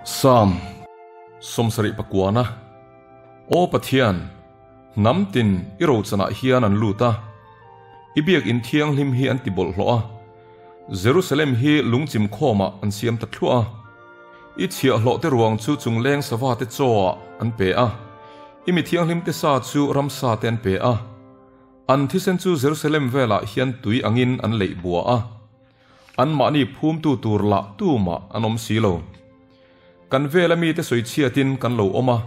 Salm 79 Aw Pathian, hnam tin i rochanah hian an lut a, i biakinn thianghlim hi an ti bawlhhlawh a, Jerusalem hi lungchim khawmah an siam ta thluah a. I chhiahhlawh te ruang chu chungleng sava te chaw ah an pe a, i mi thianghlim te sa chu ramsa te an pe a. An thisen chu Jerusalem velah hian tui angin an leih bua a, anmahni phumtu tur lah tumah an awm si lo. Kan vela mite sawichhiatin kan lo awm a,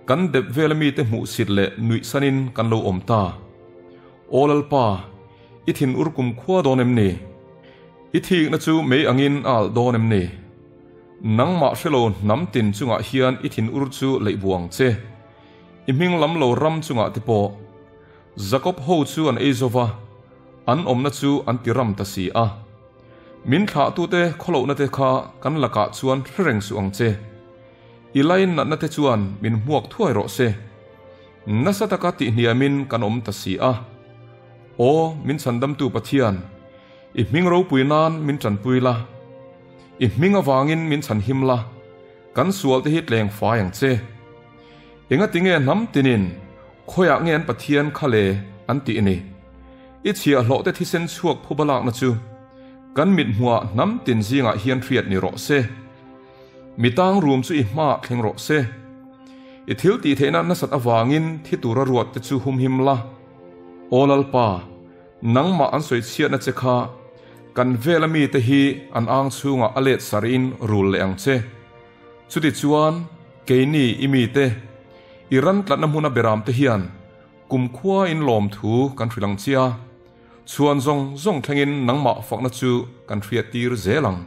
kan dep vela mite hmuhsit leh nuihsanin kan lo awm ta. Aw Lalpa, i thin ur kum khua dawn em ni? I thikna chu mei angin a alh dawn em ni? Nangmah hrelo hnam tin chungah hian i thin ur chu leih buang che. I hming lam lo ram chungah te pawh Jakob ho chu an ei zo va, an awmna chu an ti ram ta si a. Min thlahtute khawlohna te kha kan lakah chuan hre reng suh ang che. I lainatna te chuan min hmuak thuai rawh se. Nasa taka tihhniamin kan awm ta si a. Aw, min chhandamtu Pathian, i hming ropui nan min tanpui la. I hming avangin min chhanhim la. Kan sual te hi tleng fai ang che. Engati nge hnam tinin khawiah nge an Pathian kha le an tih ni? I chhiahhlawh te thisen chhuak phuba lakna chu kan mit hmuah hnam tin zingah hian hriat ni rawh se. Mi tang rum chu i hmaah thleng rawh se. I thil tih theihna nasat avangin thi tura ruat te chu humhim la. Aw Lalpa, nangmah an sawi chhiatna che kha kan vela mite hi an ang chhungah a let sarhin rul leh ang che. Chutichuan, keini i mite, i ran tlatna hmuna beramte hian kumkhua in lawmthu kan hrilh ang chia, chhuan zawng zawng thlengin nangmah fakna chu kan hriattir zel ang.